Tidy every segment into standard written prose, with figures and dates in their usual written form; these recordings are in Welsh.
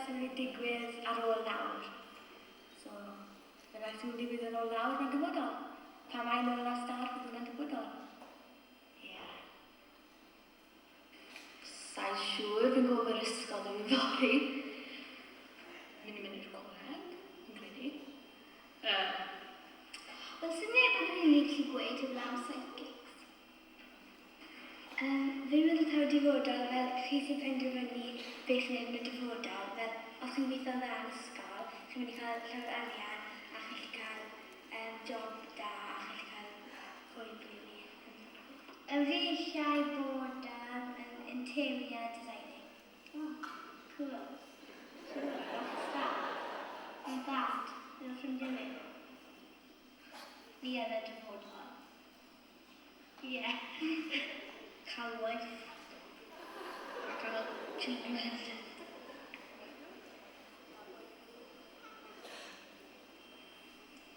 rhywbeth sy'n mynd i digwydd ar ôl nawr. So, rhywbeth sy'n mynd i digwydd ar ôl nawr, mae'n dyfodol. Pan mae nôl ar star, bydd hwnna'n dyfodol. Ie. Yeah. Sa'n siŵr, fi'n gwybod bod yr ysgol ddim yn fory. Mynd i mynd i'r coleg, fi'n credu. Uh. Wel, sy'n neb yn rili gallu gweud heblaw am psychics. Yym, fi'n meddwl taw dyfodol, fel chi sy'n penderfynu be chi'n neud yn y dyfodol, fel os chi'n gweithio'n dda yn ysgol, chi'n mynd i cael llawer o arian a chi'n gallu cael yym job da a chi'n gallu cael hwyl rili. Yym, fi eisiau bod yym yn interior designing. O, cŵl. Siŵr, rockstar. Mae'n dad, un o ffrindiau fi. Fi yn y dyfodol. Ie. Cael waith. A cael treatment.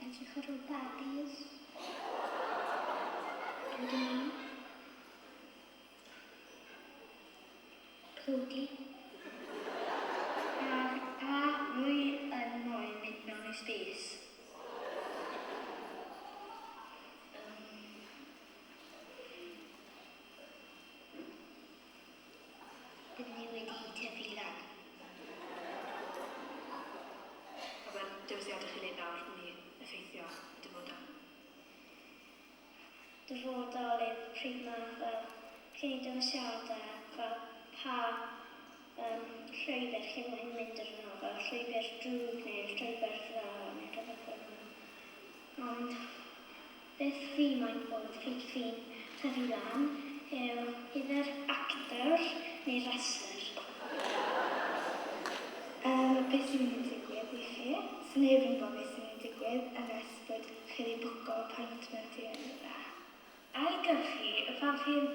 Edrych ar ôl babis. Dod yn mam. Prodi. A, a rwy yn moyn mynd mewn i space. Bydden ni wedi tyfu lan. A mae'r dewisiadau chi'n neud nawr yn mynd i effeithio y dyfodol. Dyfodol yw pryd ma' fel chi'n neud dewisiadau fel pa yym llwybr chi moyn mynd arno fel llwybr drwg neu'r llwybr dda neu rhywbeth fel 'na. Ond beth fi moyn bod pryd fi'n tyfu lan yw either actor neu wrestler. Yym, beth sy'n mynd i digwydd i chi? Sa neb yn gwybod beth sy'n mynd i digwydd unless bod chi 'di bwco appointment i wneud e. Ailgylchu yw pan chi'n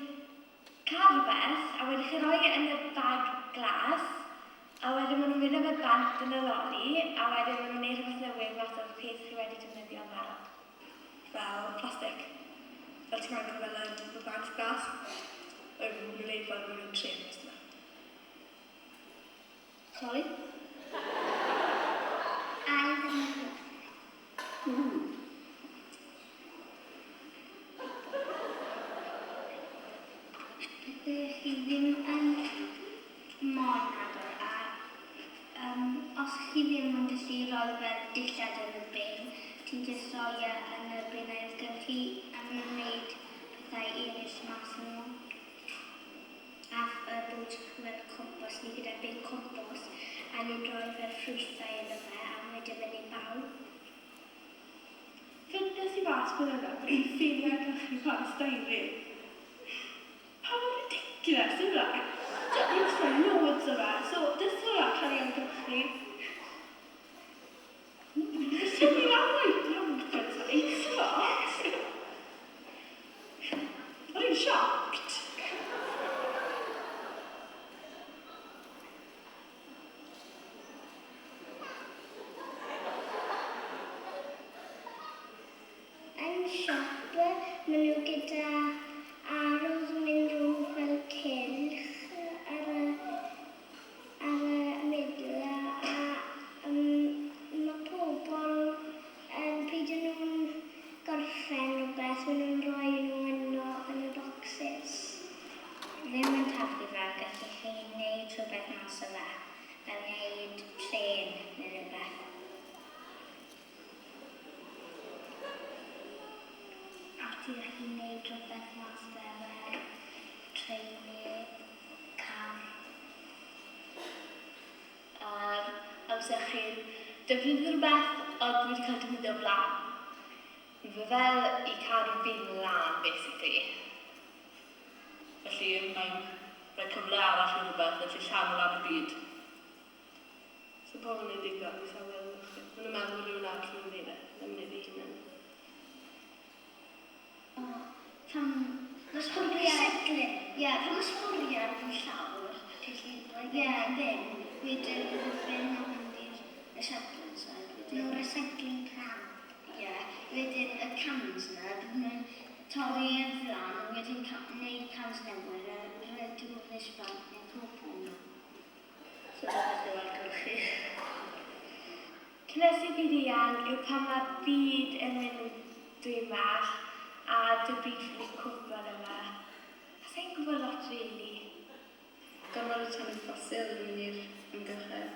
cael rhywbeth a wedyn chi rhoi e yn y bag glas a wedyn maen nhw'n mynd â fe bant yn y lori a wedyn maen nhw'n gwneud rhywbeth newydd mas o'r peth chi wedi defnyddio yn barod. Fel plastig. Fel ti'n angen fel yym y bags glas. Maen nhw'n gwneud fel maen nhw'n trin mas 'na. Sori? Ail ddefnyddio pethau. Ww. Pethau chi ddim yn moyn agor a yym os chi ddim yn gallu rhoi fel dillad yn y bin, ti'n jyst rhoi e yn y bin ailgylchu a maen nhw'n wneud pethau eraill mas o nhw. A bod fel compost, ni gyda bin compost a ni'n rhoi fel ffrwythau ynddo fe a mae 'da fe baw. Ffindes i mas blynyddoedd bod chi'n ffili ailgylchu plant styrene. Pa mor ridiculous yw hwnna? You just rhoi loads o fe, so dylse hwnna cael ei ailgylchu. Sut ni lan right nonsense na, it's not. O'n i'n shocked. Yn siop, maen nhw gyda arrows yn mynd rownd fel cylch ar y ar y middle a a yym ma' pobl yn pryd 'yn nhw'n gorffen rhywbeth maen nhw'n rhoi nhw yno yn y bocsys. Ddim yn taflu fe, gallech chi wneud rhywbeth mas o fe, fel wneud trên neu rywbeth. A ti gallu wneud rhywbeth mas o fe fel trên neu car. Yr amser chi'n defnyddio rhywbeth oedd wedi cael ei defnyddio o'r blaen. Mae fel i cadw'r byd yn lân basically. Felly mae'n rhoi cyfle arall i rhywbeth, felly llanw lan y byd. So pobl yn neud digon i sawl meddwl chi. Maen nhw'n meddwl bod rhywun arall yn mynd i neud e, ddim yn neud eu hunain. O, pan ma' sbwriel... Recycling. Ie, pan ma' sbwriel yn llawr, ti'n gallu rhoi fe yn y bin, wedyn bydd y bin yn mynd i'r recycling side wedyn. No, recycling plant. Ie, wedyn y cans 'na, bydden nhw'n torri e lan, wedyn ca- wneud cans newydd a rhoi dŵr neu Sprite neu Coke ynddo. So dyna beth yw ailgylchu. Cynhesu byd eang yw pan mae'r byd yn mynd yn dwymach a dyw'r byd ffili cwmpo arno fe. A sa i'n gwybod lot rili. Gormod o tanwydd ffosil yn mynd i'r amgylchedd.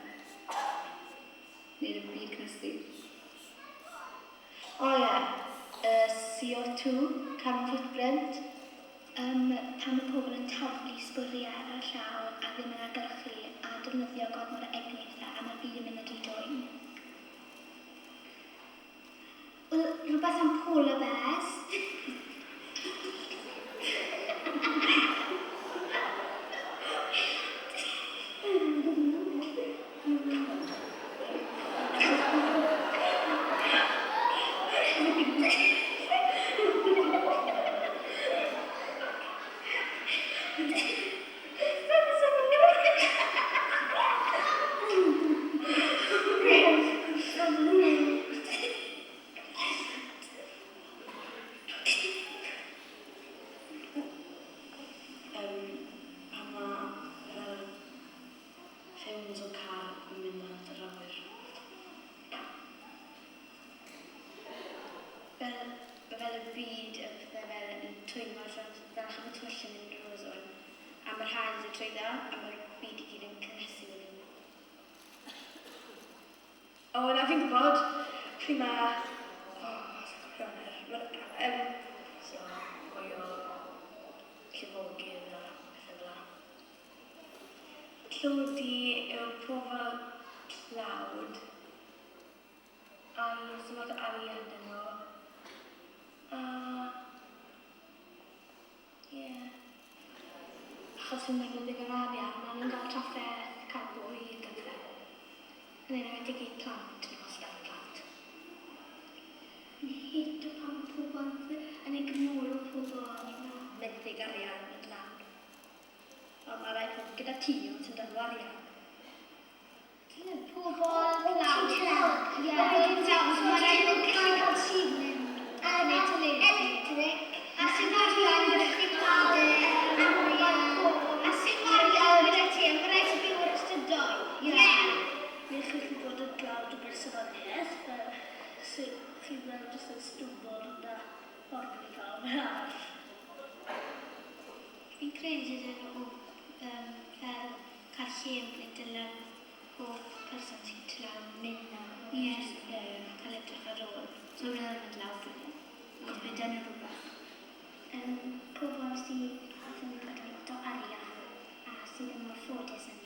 Neu'r byd cynhesu. O ie, y CO2, carbon footprint. Yym, pan mae pobl yn taflu sbwriel ar y llawr a ddim yn ailgylchu a defnyddio gormod o egni a pethau a mae'r byd yn mynd yn rhy dwym. Wel, rhywbeth am polar bears. Yym, pan ma' fel fumes o car yn mynd at yr awyr. Fel, fel y byd a pethau fel yn twymo allan, fel achos mae twll yn mynd drwy'r ozone, a mae'r haul yn dod trwyddo, a mae'r byd i gyd yn cynhesu wedyn. O, na, fi'n gwybod. Pryd ma... O, sa i'n cofio nawr. Ma'r yym... So, mwy o llifogydd a pethe fel 'a. Tlodi yw pobl tlawd a ie, sim lot o arian 'da nhw. A ie. Achos fi'n meddwl digon o arian, maen nhw'n cael trafferth cael bwyd a pethau. Yn enwedig i plant, nhw wastad plant. Fi'n hato pan ma pobl yn ignoro pobl. Benthyg arian yn lan. Ond mae rai pobl gyda ti ond sy'n dal arian. Pobl tlawd. Ie. Mae rhaid nhw gallu cael tîm electric. A sy'n arian gallu cael arian. A sy'n arian gyda ti. Mae rhaid ti byw ar y strydoedd. Ie. Neu chi chi bod yn dlawd o bersonoliaeth, fel sy chi fel jyst yn stwbwrn a orfod pawb arall. Fi'n credu dyn nhw um, fel cael lle yn ble dyle pob person sy'n tlawd mynd nawr. Ie. Jyst cael edrych ar ôl. So nhw ddim yn dlawd rili. Ond bydd 'da nhw rhywbeth. Yym, pobl sydd ddim gyda lot o arian a sydd ddim mor ffodus â ni.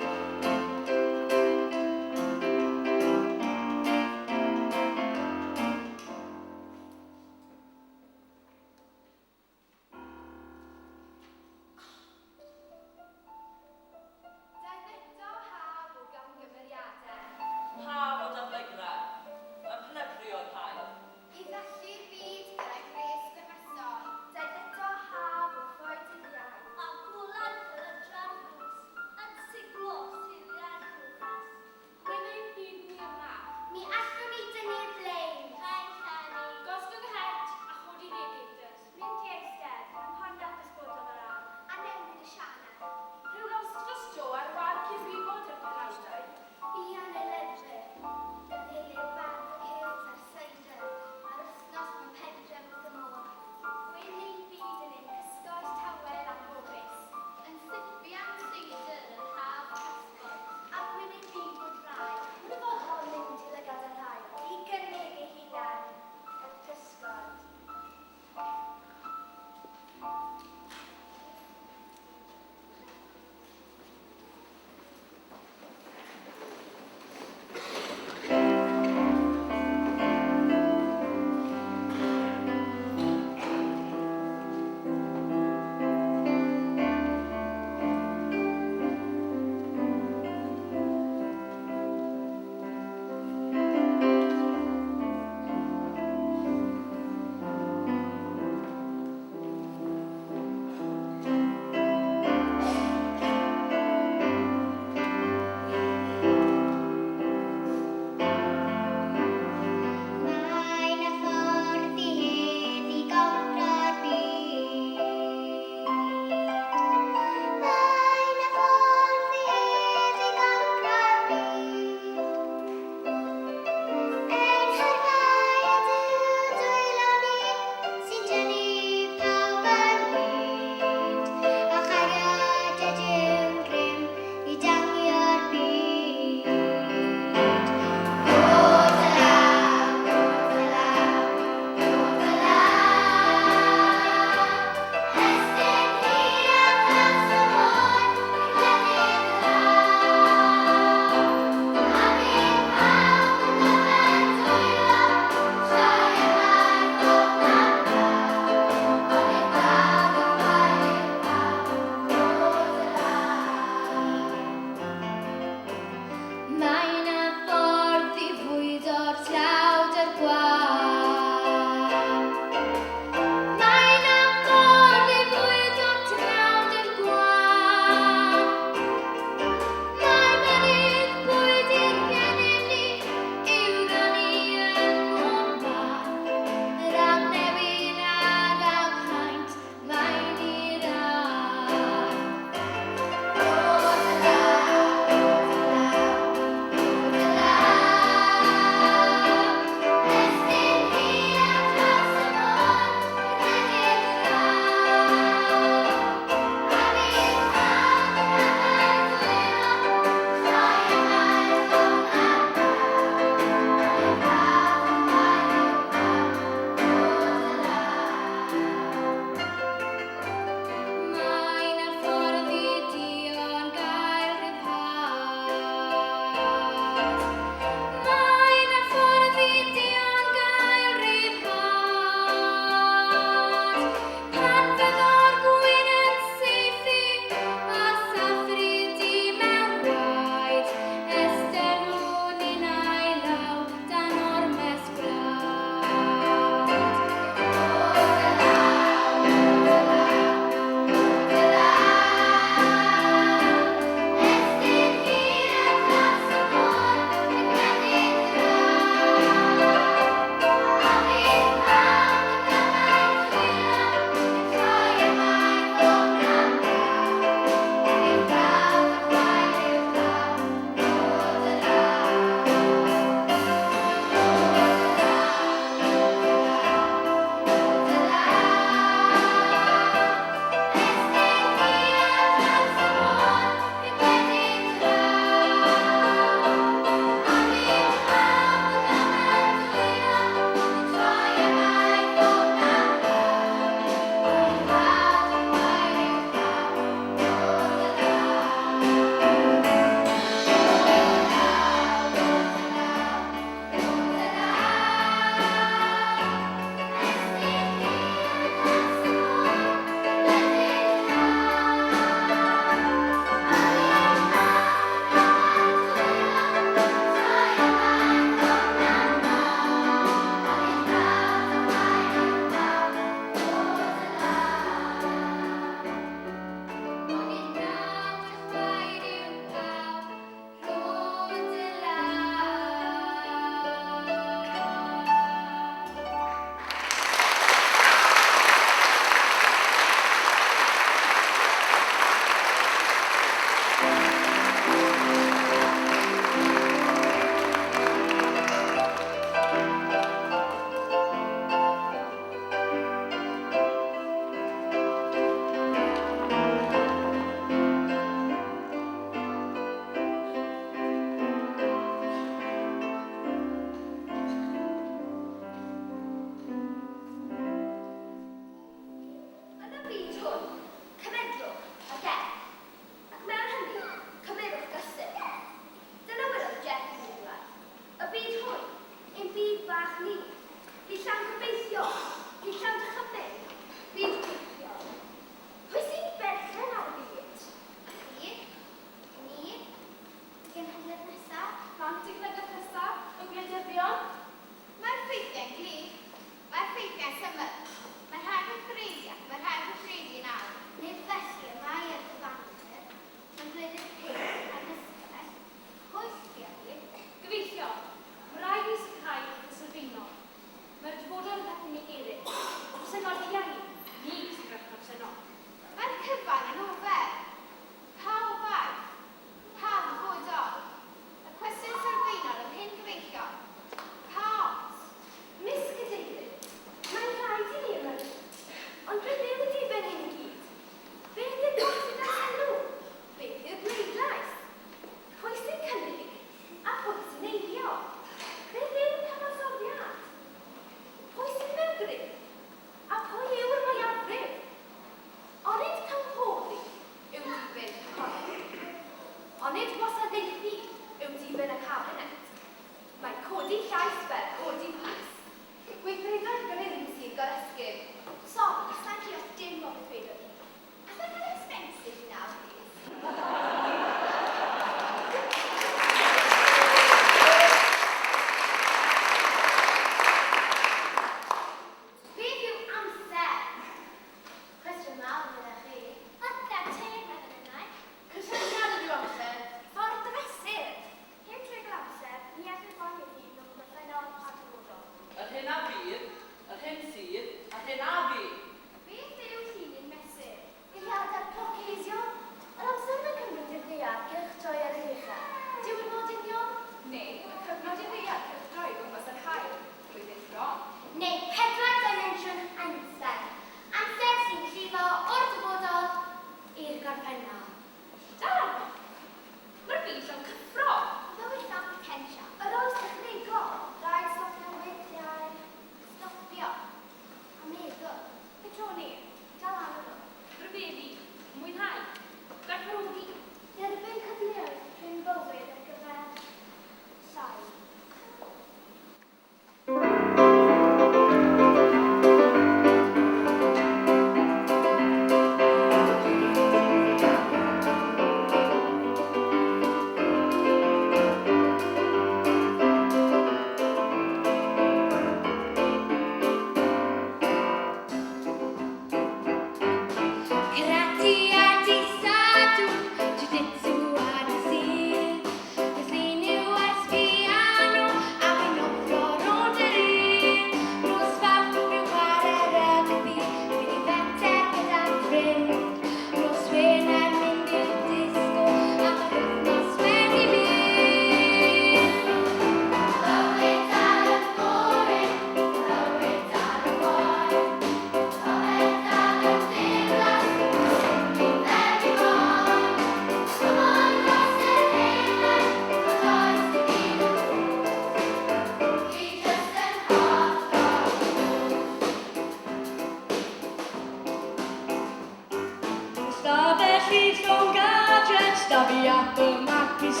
Felly llon gadgets, da fi Apple Mac PC.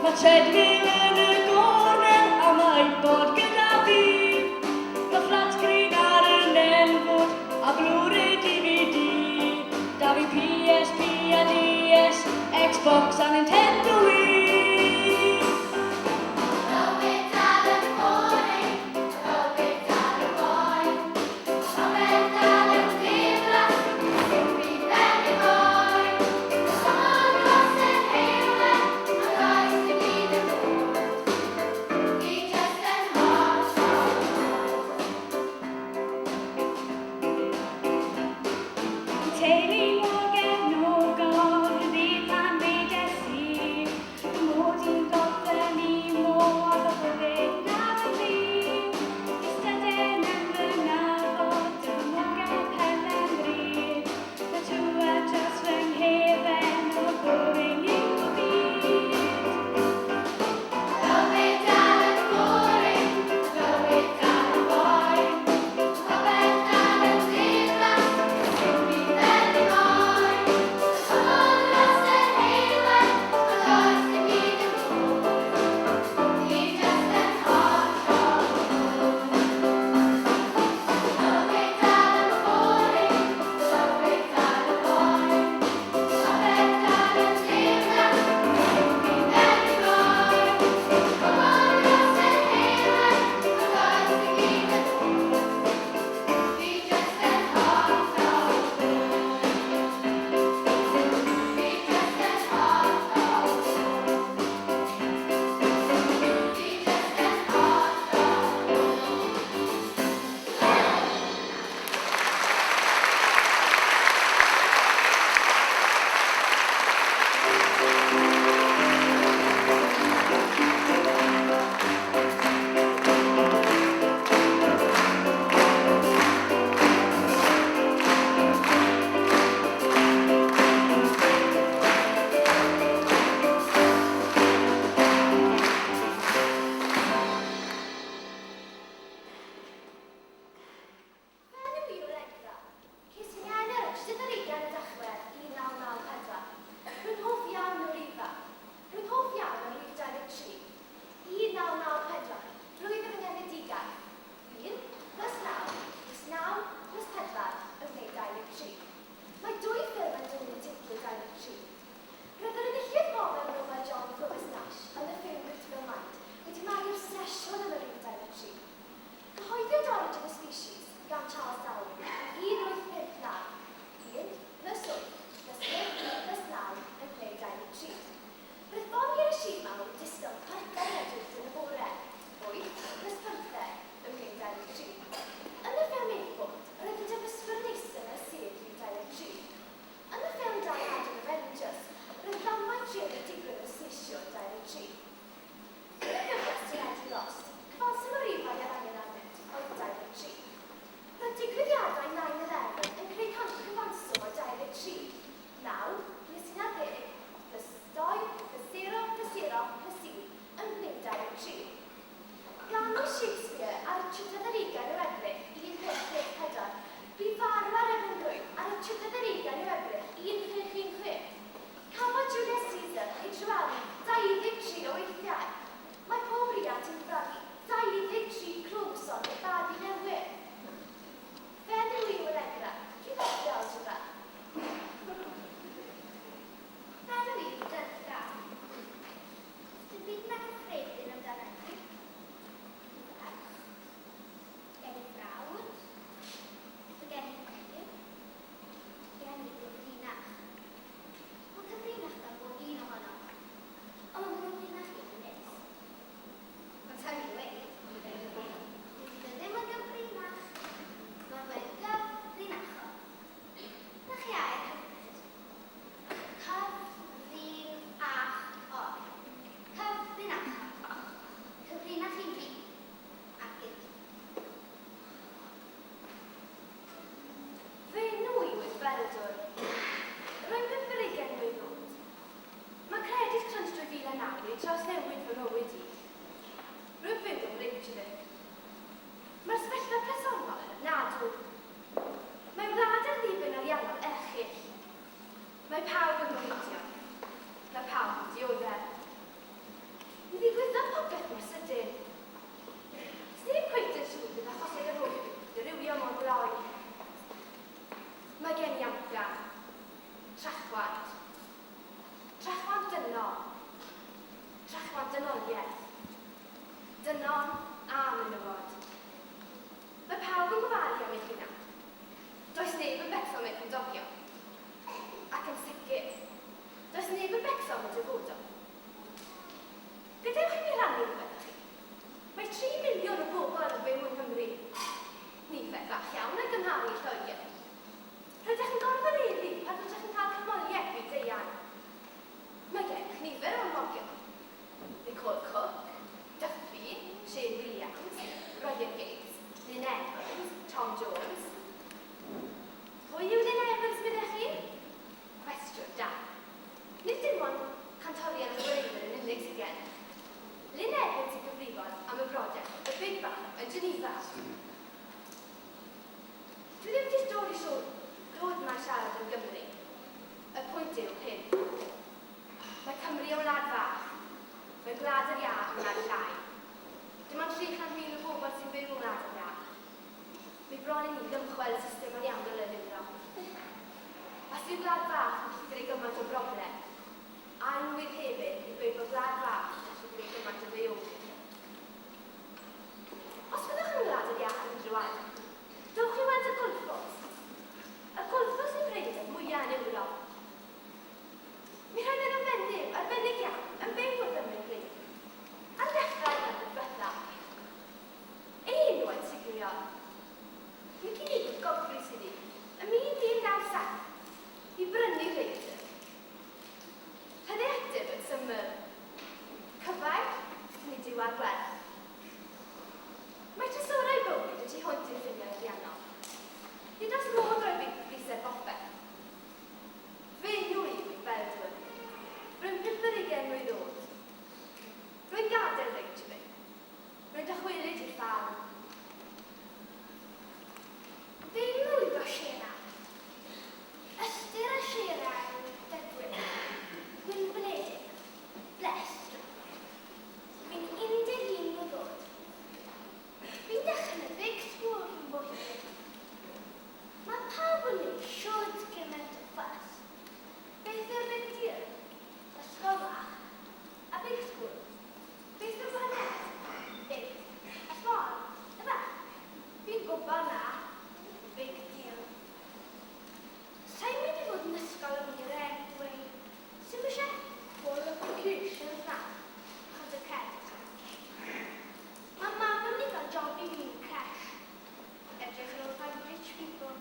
Mae treadmill yn y gornel a mae iPod gyda fi. Mae flat screen ar y nenfwd a Blu-ray DVD. Da fi PSP a DS, Xbox a Nintendo Wii. Bywyd ar y boring, bywyd ar y boi. Popeth ar y ddiflas, dim byd fel ei boi. Ond dros yr heulwen, a does dim byd yn bod. Fi jyst yn hollol Teulu mor gefnogol, rhydd pan ddeudais i, fy mod i'n gorffen i mor ddyfoddig na fy mlin. Istedden yn fy nafod, dy fy mwged pen yn bryd, na trwad dros fy nghefen o boring yw y byd. Bywyd ar y boring, bywyd ar y boi. Popeth ar y ddiflas, dim byd fel ei boi. darogan. Trachwant. Trachwant dynol. Trachwant dynoliaeth. Dynon a menywod. Mae pawb yn gofalu am eu hunan. Does neb yn becso am eu cymdogion. Ac yn sicr, does neb yn becso am y dyfodol. Gadewch i mi rannu rhywbeth â chi. Mae 3 miliwn o bobl yn byw yng Nghymru. Nifer fach iawn o'i gymharu i Lloegr. Rydych yn gorfoleddu pan rydych yn cael canmoliaeth fyd-eang. Mae gennych nifer o enwogion. Nicole Cooke, Duffy, Shane Williams, Ryan Giggs, Lynne Evans, Tom Jones. Pwy yw Lynne Evans, meddech chi? Cwestiwn da. Nid dim ond cantorion a chwaraewyr yn unig sydd gennych. Lynne Evans sy'n gyfrifol am y brosiect y Big Bang yn Geneva. Dwi ddim jyst dod i sôn, dod yma i siarad am Gymru. Y pwynt yw hyn. Mae Cymru yn wlad fach. Mae Gwlad yr Iâ yn wlad llai. Dim ond 300,000 o bobl sy'n byw yng Ngwlad yr Iâ. Mi bron i ni ddymchwel y system ariannol yn Ewrop. Os yw gwlad fach yn gallu greu gymaint o broblem, anwir hefyd yw gweud bod gwlad fach yn gallu greu gymaint o ddaioni. Os fyddwch yn Ngwlad yr Iâ unrhyw adeg, dowch i weld y golffos. Y golffos yw'r rhaeadr mwya yn Ewrop. Mi roedd yna fenyw arbennig iawn yn byw wrth ymyl rhein, ar ddechrau'r ganrif ddiwetha. Ei enw oedd Sigurjón. Mi gynigodd gofrys iddi ym 1997 i brynu rhaeadr. Roedd ei ateb yn syml, Cyfaill, nid yw ar werth. Mae trysorau bywyd y tu hwnt i'r ffiniau ariannol. Nid oes modd rhoi bris ar bopeth. Fy enw i yw Feldman. Rwy'n pump ar ugain mlwydd oed. Rwy'n gadael Reykjavik. Rwy'n dychwelyd i'r ffarm. Fy enw yw Ashera. Ystyr Ashera yw dedwydd, gwynfydedig, blessed. Fi'n 11 mlwydd oed. Fi'n dechrau yn y big school cyn bo hir. Mae pawb yn neud shwd gymaint o ffys. Beth yw'r big deal? Ysgol fach a big school. Beth yw'r gwahaniaeth? Big a small, ife? Fi'n gwybod 'na. Big deal. Sai'n mynd i fod yn ysgol am hir anyway. Sim isie qualifications na, achos y credit card. Mae mam yn mynd i gael job i fi yn creche. Edrych ar ôl plant rich people.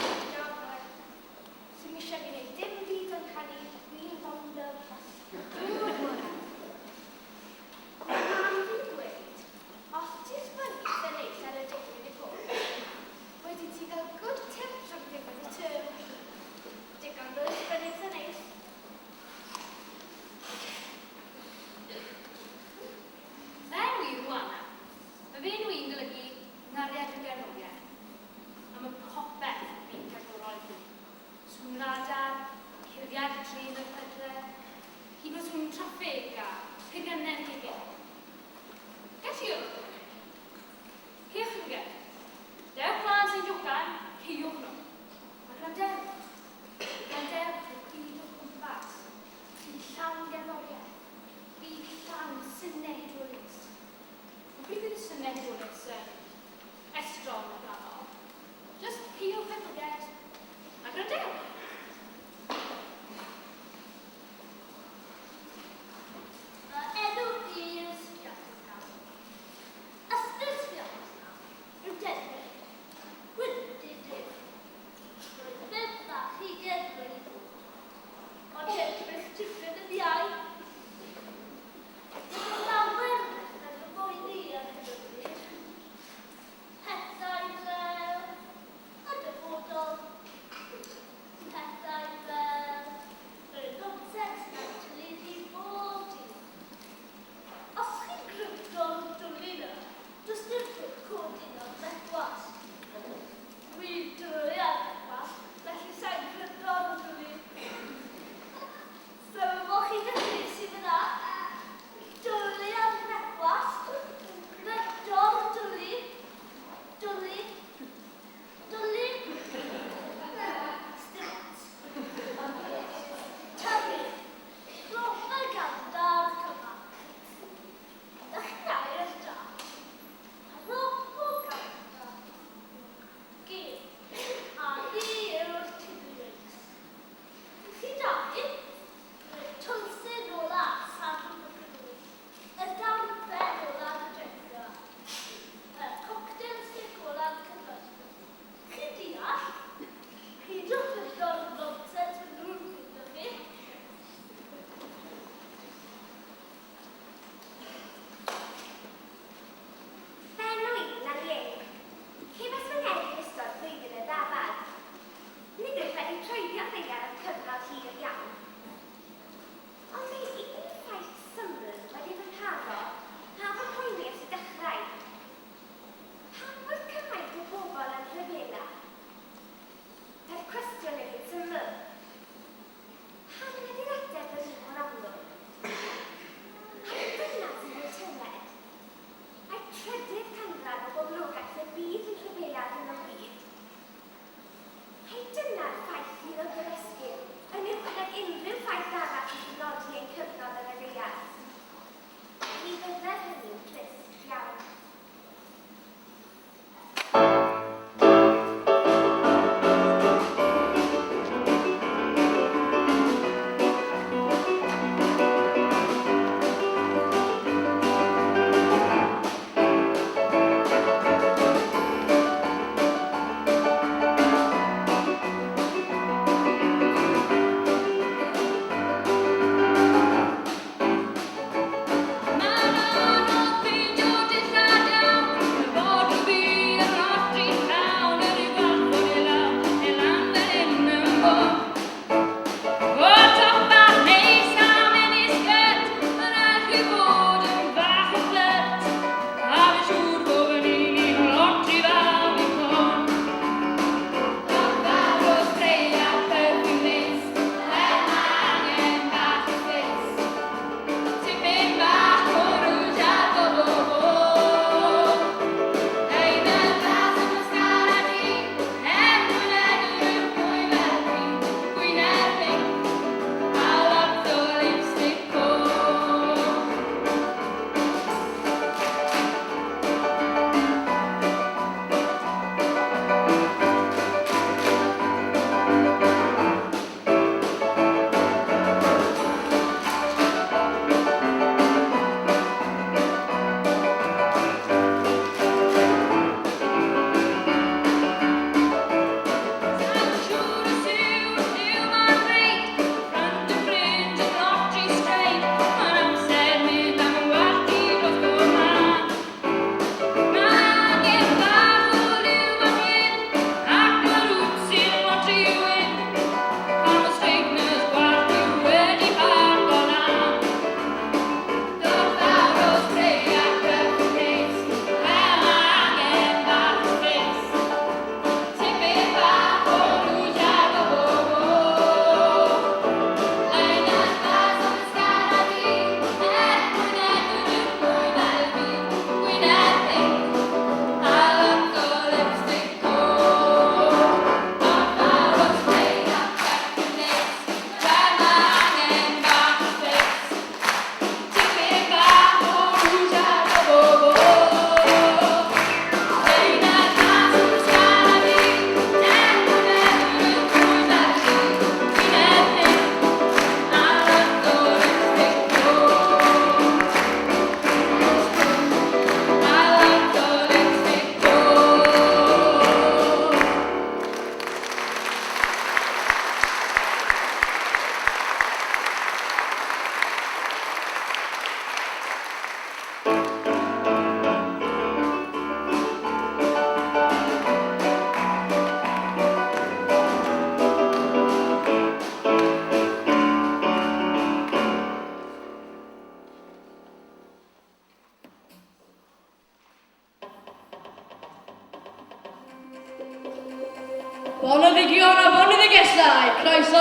Job right. Sim eisiau fi wneud dim byd ond canu Wheel Round the Bus. Drwy'r bore. Mae mam fi'n gweud, os ti'n sgwennu eitha neis ar y daily report, wedi ti gael good tip rhwng ddiwedd y term. Digon rwydd sgwennu eitha neis. Fy enw i yw Anna. Mae fy enw i'n golygu nghariad y Gernowiaeth. A mae popeth yn byd rhagorol i fi. Sŵn yr adar, curiad y trên a'r pydredd, hyd yn oed sŵn traffig a peiriannau'n cegin. Get i wrth hynny. Cewch yn gyn. Dewch mlaen sy'n jocan, ceiwch nhw. A gwrandewch. Gwrandewch i'r byd o'ch cwmpas. Sy'n llawn gerddoriaeth. Byd llawn synau hudolus. Ond pryd fydd y synau hudolus yn estron a glanol? Jyst caewch eich llyged a gwrandewch. Fy enw i yw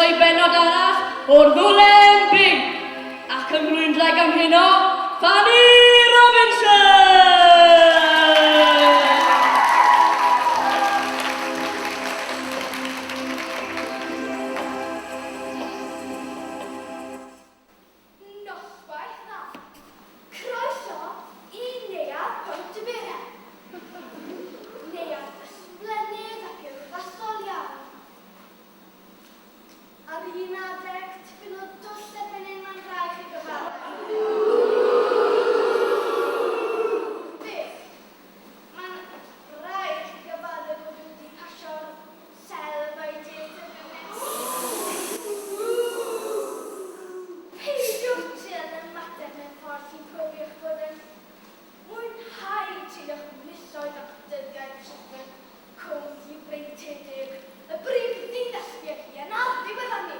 croeso i bennod arall o'r Ddwlen Binc. Ac yng Nghlwyndraig am heno, Fanny Robinson! Noswaith dda. Croeso i Neuadd Pont y Bere. Neuadd ysblennydd ac urddasol iawn. Ar un adeg, tipyn o dwll erbyn hyn mae'n rhaid chi gyfaddef. Beth? Mae'n rhaid chi gyfaddef bod wedi pasio'r sell by date erbyn hyn. Peidiwch trial ymateb mewn ffordd sy'n profi eich bod yn mwynhau treulio'ch misoedd a'ch dyddiau trefn cwm difreintiedig y brif ddinas fi a chi yn ar ddiwedd arni.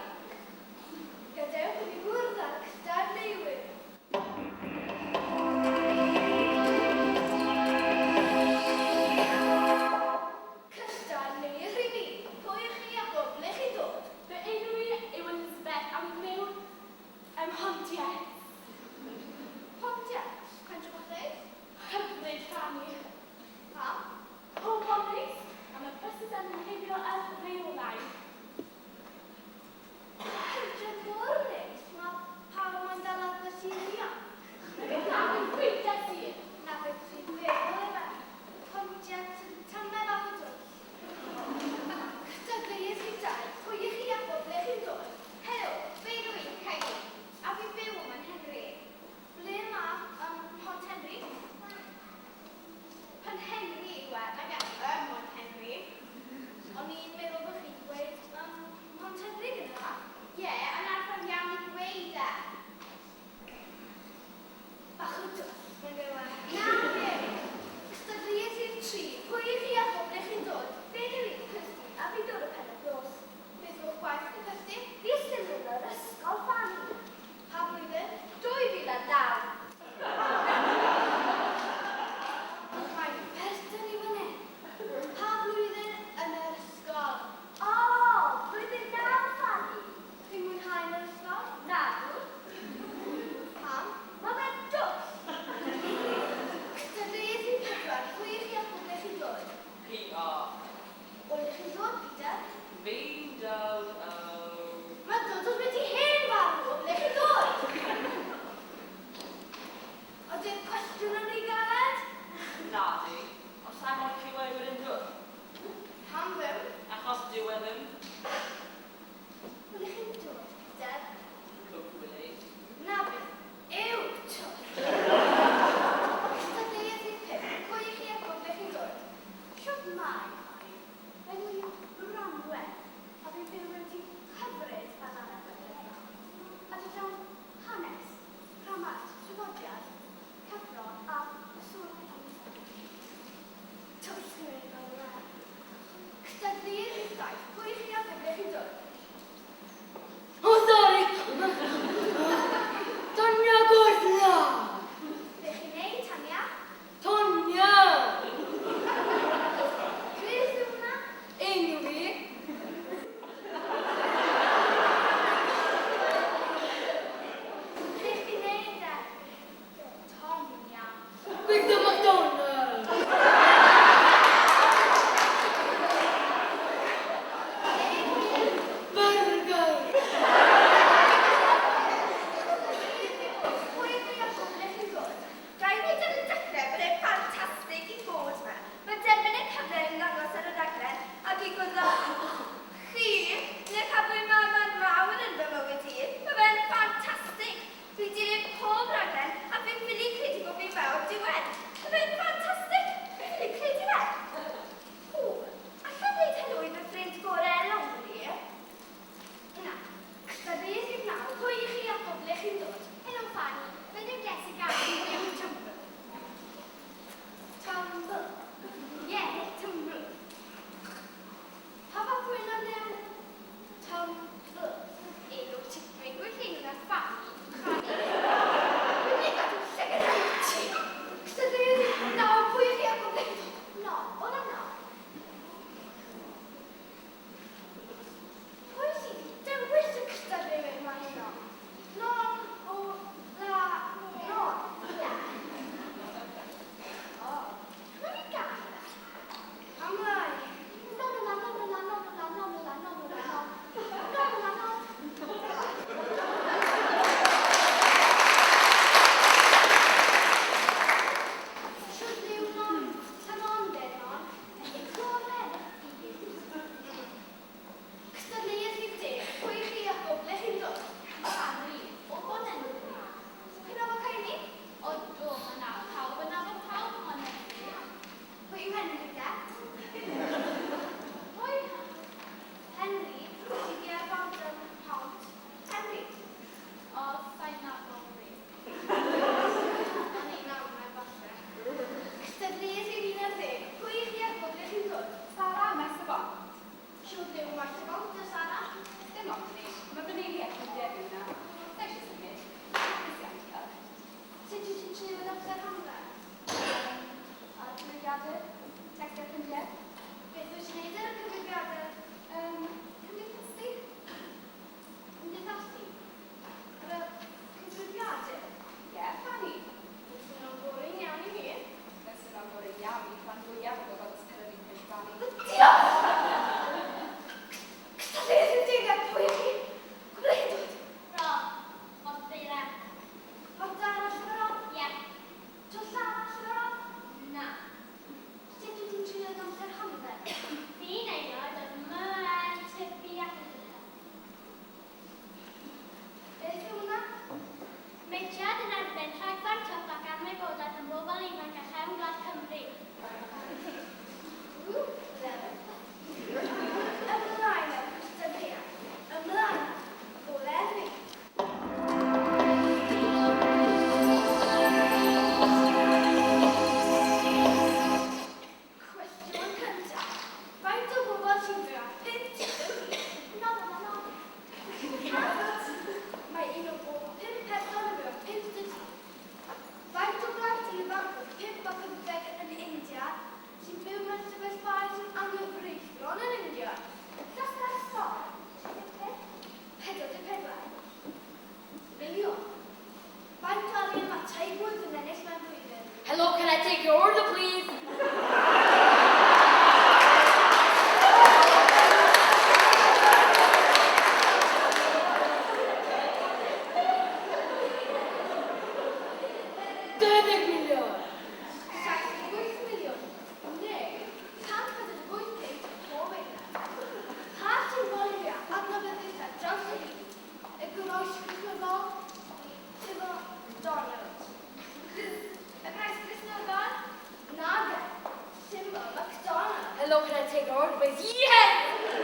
Always. Yes!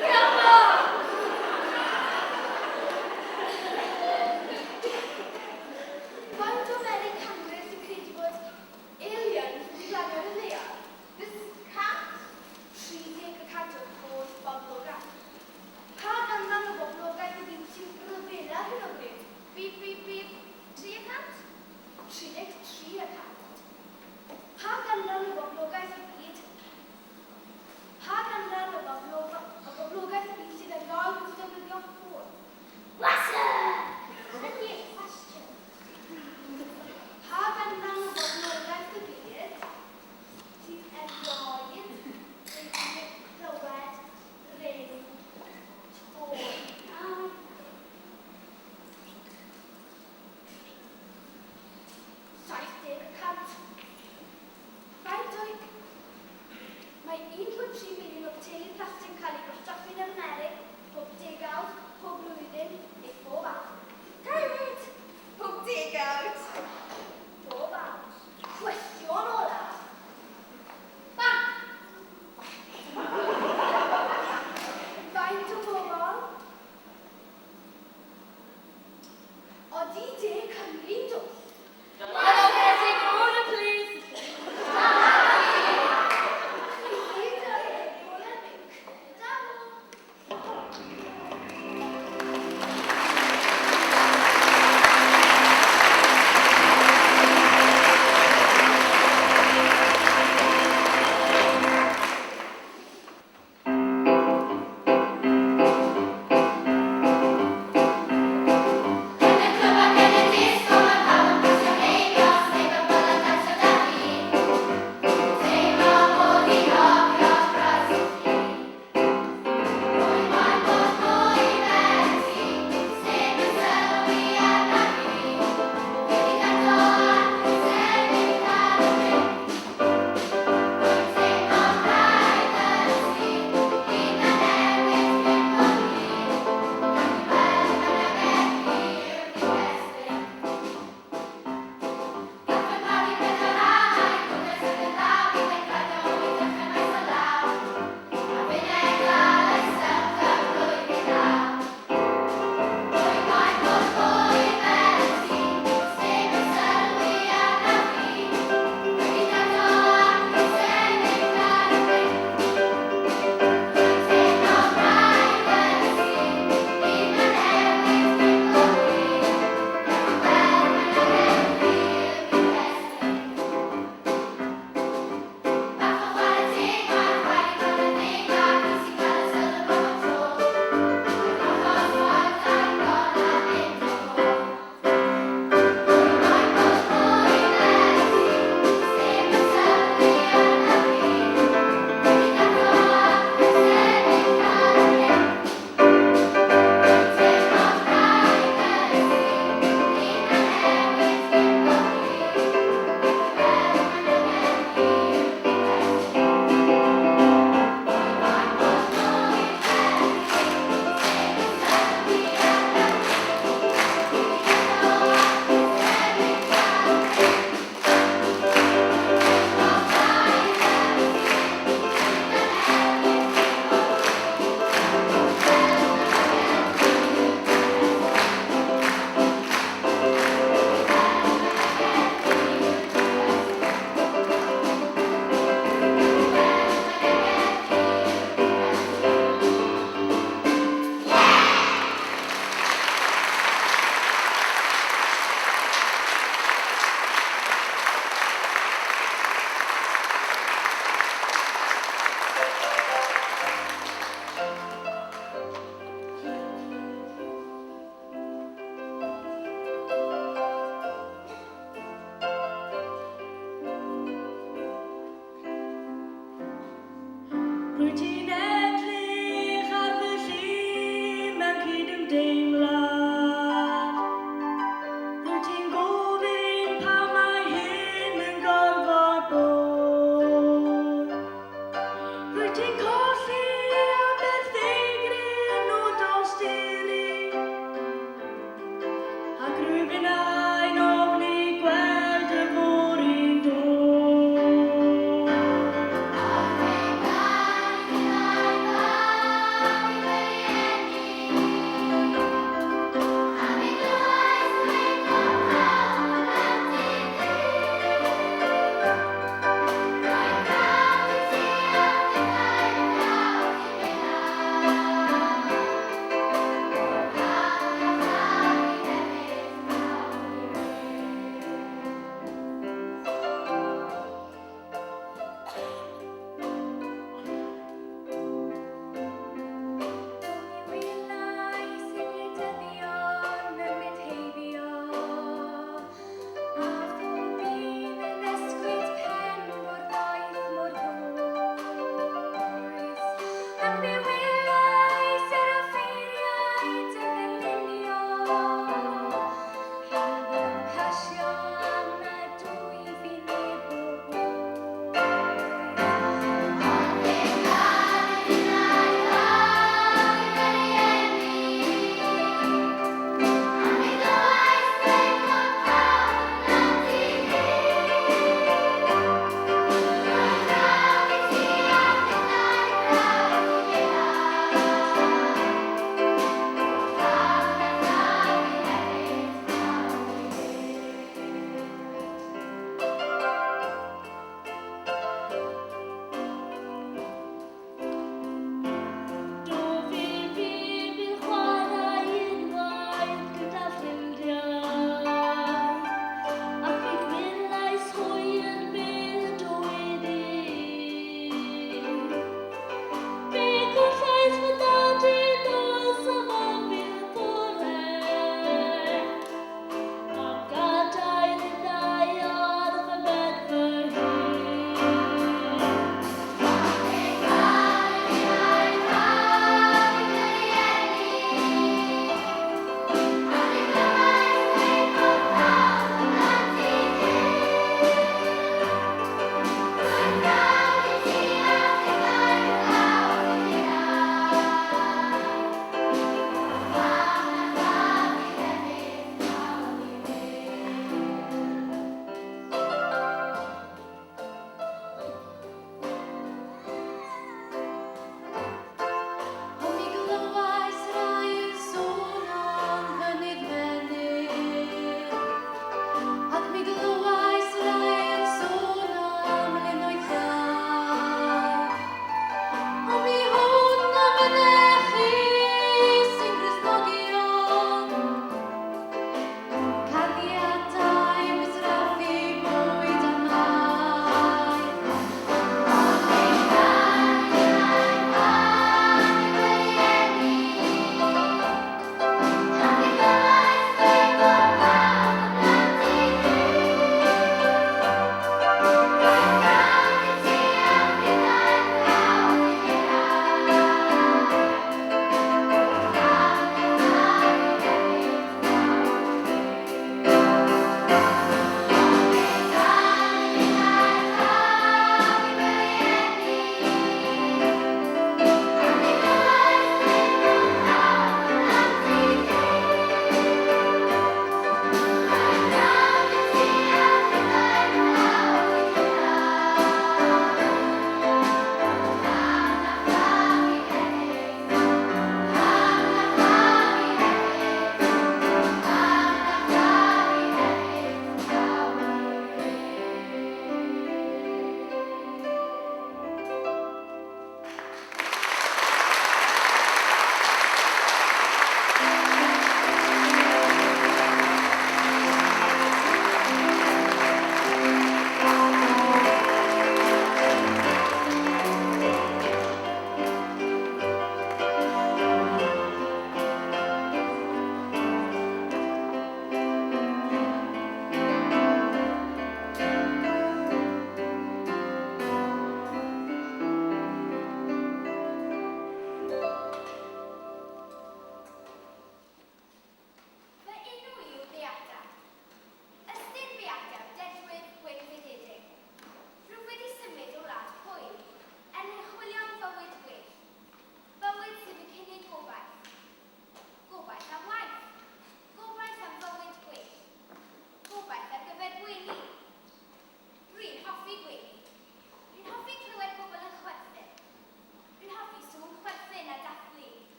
Come on! Faint o Americanwyr sy'n credu bod aliens wedi glanio ar y ddaear? This cat? 30% o'r holl boblogaeth. Pa ganran o boblogaeth y byd sy'n rhyfela ar hyn o bryd? Bip, bip, bip. 3%? 33%. Pa ganran o boblogaeth y byd? Pa ganran o boblogaeth y byd sydd erioed wedi defnyddio ffôn? Ydy cwestiwn. Pa ganran o boblogaeth y byd sydd erioed wedi clywed ring tone? 70%. Faint o'i... Mae 1.3 miliwn o boteli plastig yn cael eu gwastraffu yn yr Amerig pob degawd, pob blwyddyn neu pob awr. David! Pob degawd. Pob awr. Cwestiwn olaf. Bang! Faint o bobl? Odi De Cymru'n dwll? Alphabetic order, please! Chi gyd ar y Olympic. Da nhw! Yn y clwb ac yn y disgo mae pawb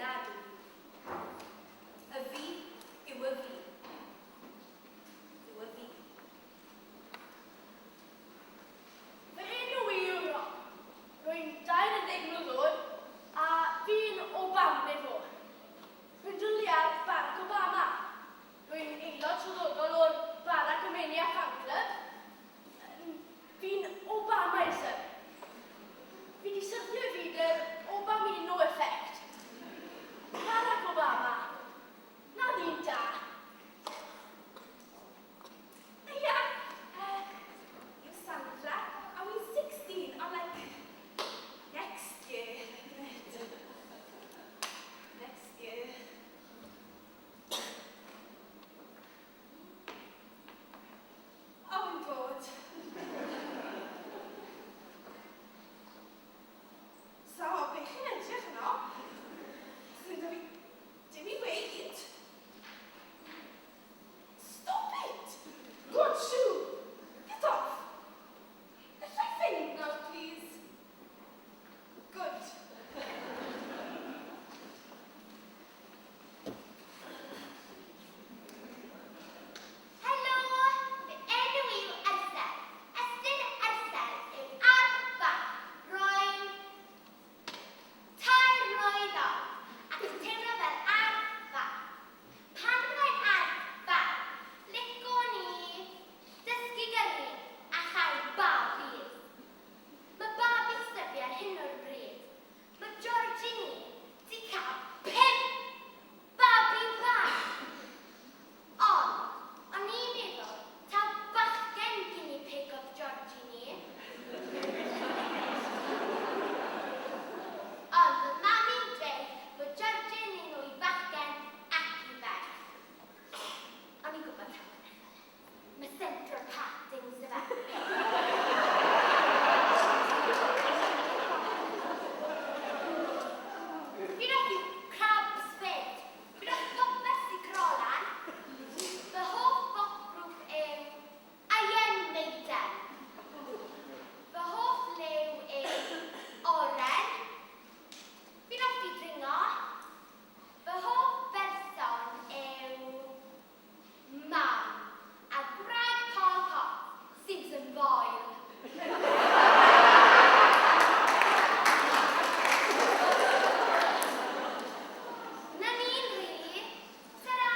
Dyna dwi. Y fi yw y fi. Yw y fi. Fy enw i yw Rob. Rwy'n 20 mlwydd oed a fi'n Obamnifwr. Rwy'n dwlu ar Barack Obama. Rwy'n aelod swyddogol o'r Barack Omania Fan Club. Fi'n Obamaism. Fi 'di syrthio i fyd yr Obamino effect. Barack Obama. 'Na ddyn da. Hiya, yw Sandra, a wi'n 16, I'm like, next year, innit? Next year. Oh, wi'n bod. So, be chi'n edrych yno? Sy'n da fi dim i weud. Stop it! Good shoe! Get off! Alla i fynd nawr, please? Good. Helo, fy enw i yw Ersel. Ystyr Ersel yw arth fach. Rwy'n 3 mlwydd oed ac yn teimlo fel arth fach. Pan fyddai'n arth fach, licwn i dysgu gyrru a chael babis. Mae babis 'da fi ar hyn o'r bryd. Mae Georgie ni 'di cael pump babi bach. Ond, o'n i'n meddwl taw bachgen guinea pig oedd Georgie ni. Ond oedd mami'n dweud bod Georgie ni'n mwy bachgen ac i ferch. O'n i'n gwybod taw merch oedd e. Mae Central Partings y fe. Fi'n hoffi crabs fyd. Fi'n hoffi popeth sy'n crolan. Fy hoff pop group yw Iron Maiden. Fy hoff liw yw oren. Fi'n hoffi dringo. Fy hoff berson yw mam a gwraig Paul Potts, Susan Boyle. Na ni'n rili. Ta-ra!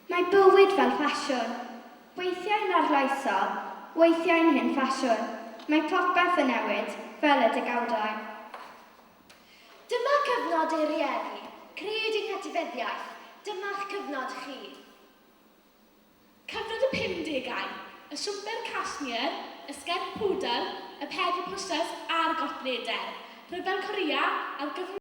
Mae bywyd fel ffasiwn. Weithiau'n arloesol, weithiau'n hen ffasiwn. Mae popeth yn newid, fel y degawdau. Dyma cyfnod ei rieni, cred ein hetifeddiaeth. Dyma'ch cyfnod chi. Cyfnod y 50au, y siwmper cashmere, y sgert pwdl, y pedal pushers a'r got leder. Rhyfel Korea a'r gyfnod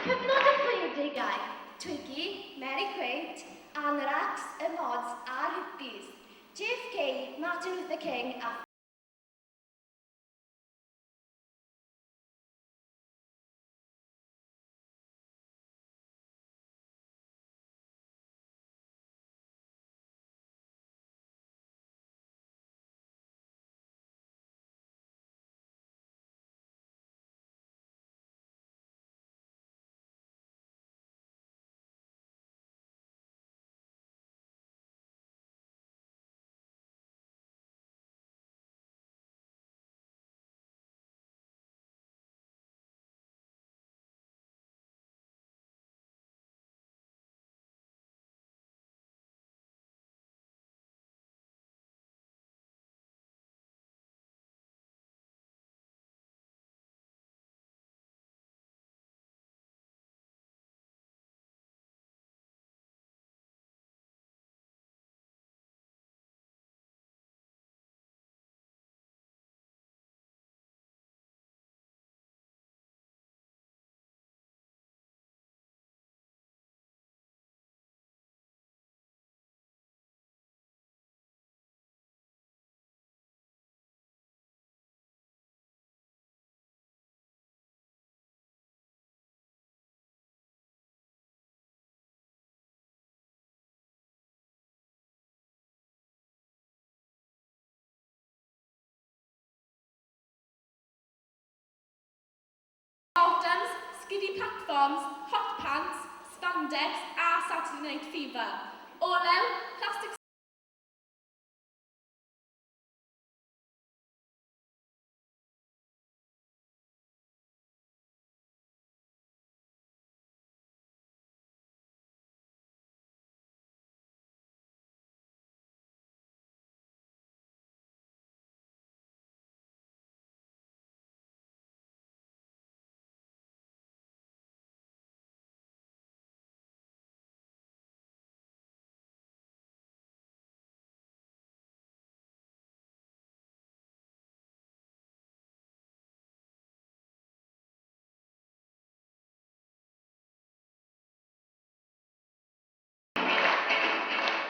Cyfnod y 60au, Twiggy, Mary Quant, anoraks, y mods a'r hippies. JFK, Martin Luther King a Skiddy platforms, hot pants, spandex a Saturday Night Fever. Olew, plastic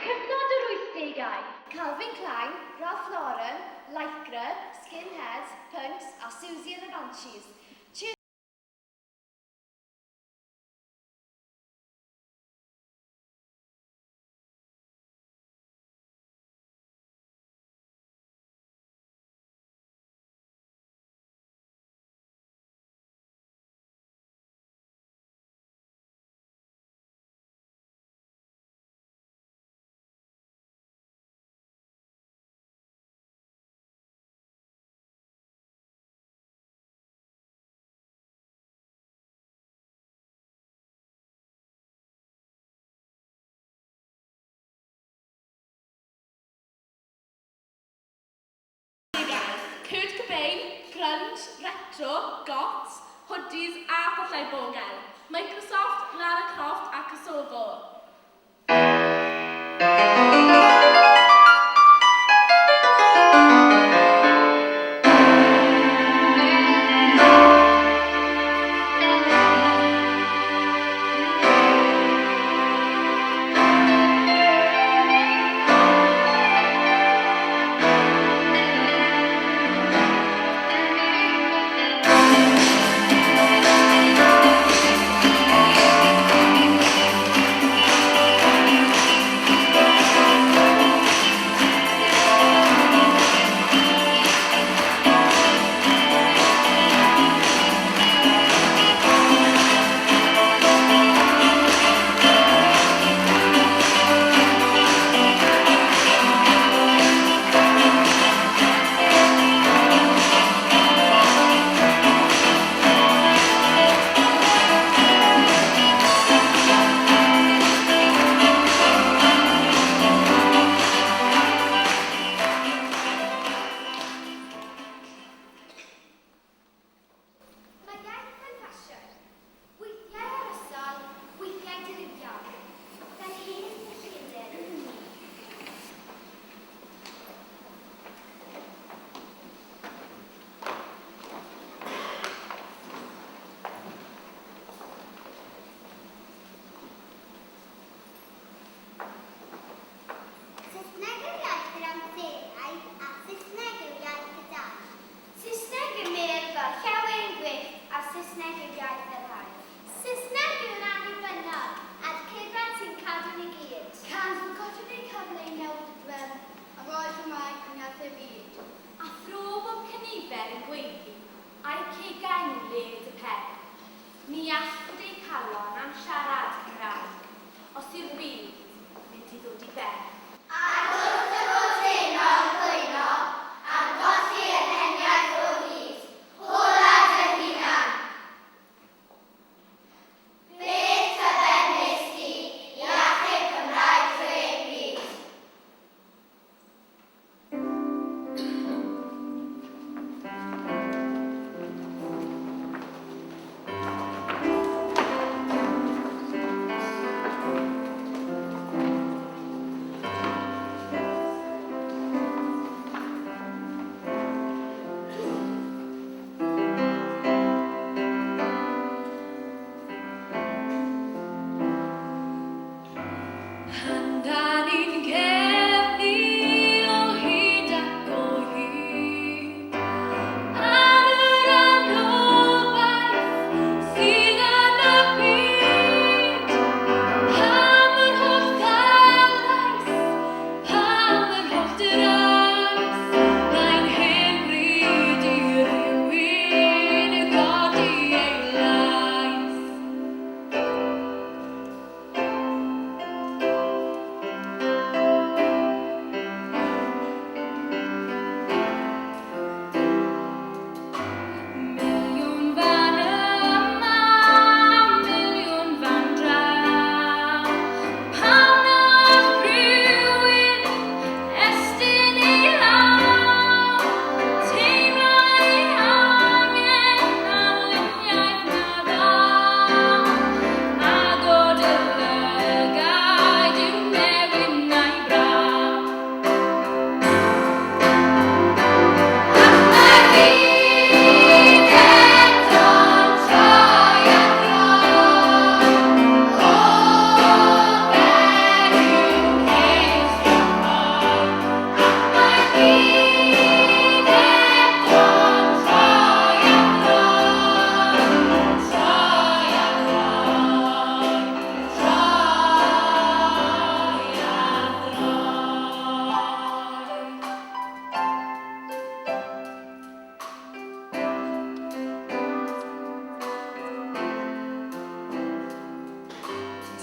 Cyfnod yr wythdegau. Calvin Klein, Ralph Lauren, Lycra, Skinheads, Punks a Siouxsie and the Banshees. Kurt Cobain, grunge, retro, goths, hoodies a pyllau bogel. Microsoft, Lara Croft a Kosovo.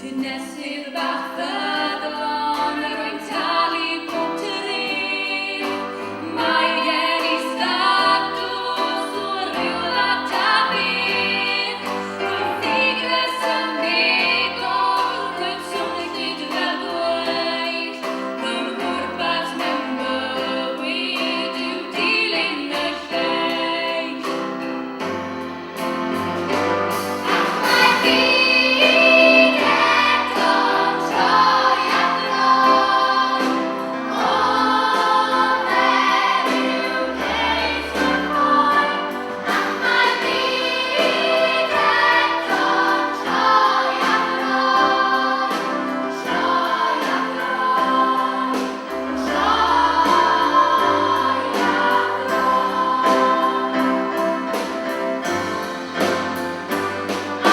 Dinesydd bach ffyddlon, rwy'n talu pob treth. Mae gen i statws o ryw wlad ta beth. Rwy'n ddigrys yn ddigon, rwy'n swnllyd fel gweill. Fy mhwrpas mewn bywyd yw dilyn y lleill. Ac mae'r byd eto'n troi at bron, ofer yw ceisio ffoi. Ac mae'r byd eto'n troi at bron, troi at bron, troi at bron.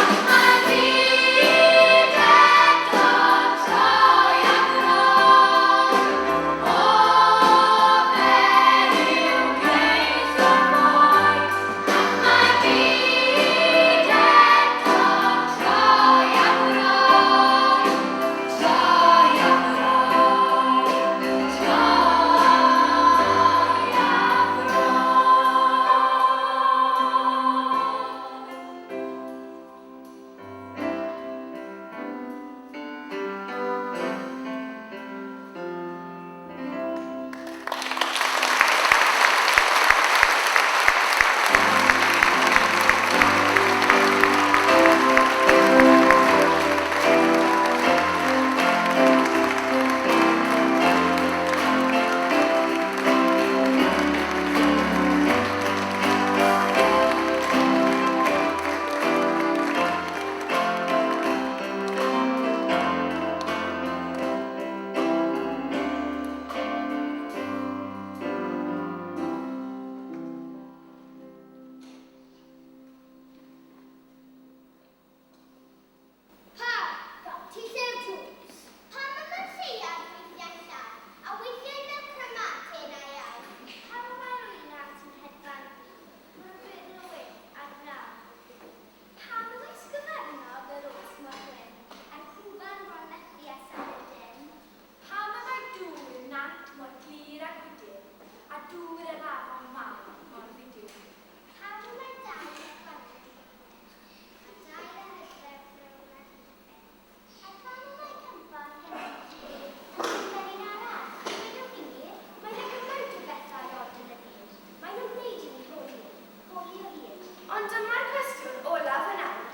Ac mae'r byd eto'n troi at bron, ofer yw ceisio ffoi. Ac mae'r byd eto'n troi at bron, troi at bron, troi at bron. Pa? Ti llew Jones. Pam y mae'r lleuad weithiau'n llan, a weithiau fel cryman tenau iawn? Pam y mae'r wylan sy'n hedfan mor glwyd a'r braf o hyd? Pam yw ysgyfarnog yr oes mor gwyn, a'r cwban bron methu â symud dim? Pam y mae dŵr y nant mor glir a gwydr, a dŵr yr afon mawr mor ddiduedd? Pam y mae dail y gwanwyn mor fyr, a dail y hydref frown a hufen? A pam y mae cynffon hynod yn dyfynnu'n araf? Dwedwch i mi, mae 'na gymaint o bethau od yn y byd. Maen nhw'n gwneud i mi holi, holi o hyd. Ond dyma'r cwestiwn olaf yn awr,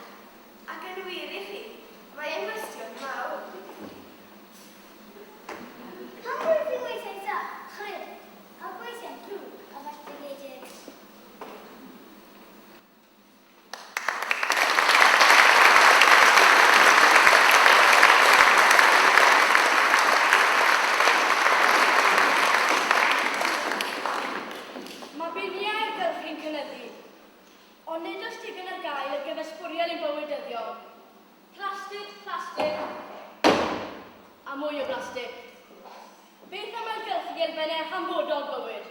ac yn wir i chi, mae e'n gwestiwn mawr. Pam rwyf fi weithiau'n dda, chryf, ac weithiau'n ddrwg a felltigedig? Mae biniau ailgylchu'n cynyddu, ond nid oes digon ar gael ar gyfer sbwriel ein bywyd dyddiol. Plastig, plastig, a mwy o blastig. Beth am ailgylchu elfennau hanfodol bywyd?